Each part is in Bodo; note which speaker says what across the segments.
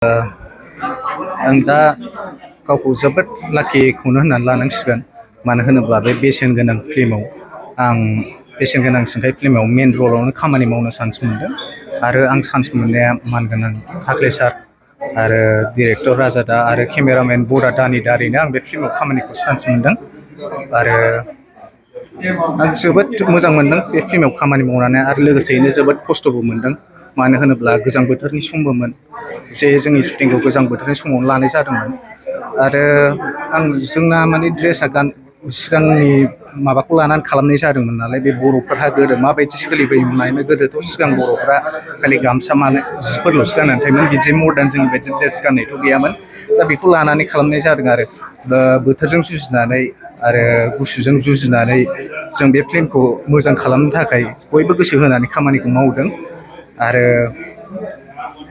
Speaker 1: आं दा गावखौ जोबोद लाकिखौनो होननानै लानांसिगोन। मानो होनोब्ला बे बेसेन गोनां फिल्माव आं बेसेन गोनांसिनखाय फिल्माव मेन रलावनो खामानि मावनो चान्स मोनदों आरो आं चान्स मोननाया मानगोनां थाख्ले सार आरो डिरेक्टर राजा दा आरो केमेरामेन बरा दानि दारैनो आं बे फिल्माव खामानिखौ चान्स मोनदों आरो आं जोबोद मोजां मोनदों बे फिल्माव खामानि मावनानै आरो लोगोसेयैनो जोबोद खस्थ'बो मोनदों। मानो होनोब्ला गोजां बोथोरनि समबोमोन जे जोंनि शुटिंखौ गोजां बोथोरनि समावनो लानाय जादोंमोन आरो जोंना माने ड्रेसा सिगांनि माबाखौ लानानै खालामनाय जादोंमोन नालाय बे बर'फोरहा गोदो माबायदि सोलिबोयोमोन नायनो गोदोथ' सिगां बर'फ्रा खालि गामसा जिफोरल'सो गाननानै थायोमोन बिदि मदार्न जोंनि बायदि ड्रेस गाननायथ' गैयामोन। दा बेखौ लानानै खालामनाय जादों आरो बोथोरजों जुजिनानै आरो गुसुजों जुजिनानै जों बे फिल्मखौ मोजां खालामनो थाखाय बयबो गोसो होनानै खामानिखौ मावदों आरो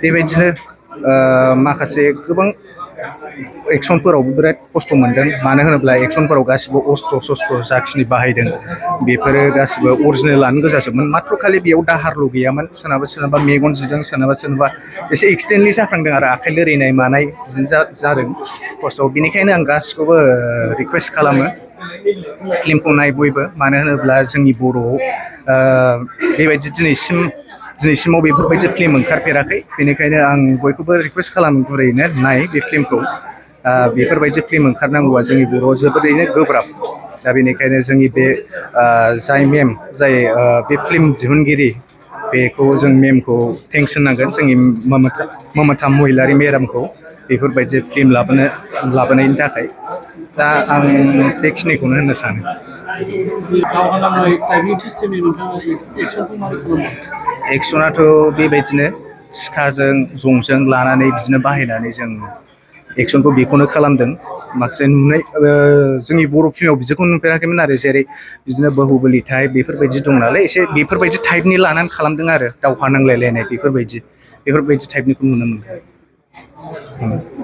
Speaker 1: बेबायदिनो माखासे गोबां एक्सनफोरावबो बिराद खस्थ' मोनदों। मानो होनोब्ला एक्सनफोराव गासिबो अस्त्र शस्त्र जाखिनि बाहायदों बेफोरो गासिबो अरिजिनेलानो गोजाजोबमोन माथ्र' खालि बेयाव दाहारल' गैयामोन। सोरनाबा मेगन जिदों सोरनाबा एसे एक्सिडेन्टलि जाफ्लांदों आरो आखाइ लोरिनाय मानाय बिदिनो जादों खस्थ'। बेनिखायनो आं गासिखौबो रिकुवेस्ट खालामो फिल्मखौ नाय बयबो। मानो होनोब्ला जोंनि बर'आव बेबायदि दिनैसिमाव बेफोरबायदि फिल्म ओंखारफेराखै। बेनिखायनो आं बयखौबो रिकुवेस्ट खालामो गुरैनो नाय बे फिल्मखौ। बेफोरबायदि फिल्म ओंखारनांगौआ जोंनि बर'आव जोबोरैनो गोब्राब। दा बेनिखायनो जोंनि बे जाय बे फिल्म दिहुनगिरि बेखौ जों मेमखौ थेंक्स होनांगोन जोंनि ममता महिलारि मेडामखौ बेफोरबायदि फिल्म लाबोनायनि थाखाय। दा आं बेखिनिखौनो होननो सानो।
Speaker 2: दावहा नांनाय टाइपनि सिस्टेमनि नोंथाङा एक्सनखौ मारै खालामदों?
Speaker 1: एक्सनाथ' बेबायदिनो सिखाजों जंजों लानानै बिदिनो बाहायनानै जों एक्सनखौ बेखौनो खालामदों। माखासे जोंनि बर' फिल्माव बिदिखौ नुफेराखैमोन आरो जेरै बिदिनो बाहुबलि टाइप बेफोरबायदि दं नालाय एसे बेफोरबायदि टाइपनि लानानै खालामदों आरो दावहा नांलायलायनाय बेफोरबायदि टाइपनिखौ नुनो मोनदों।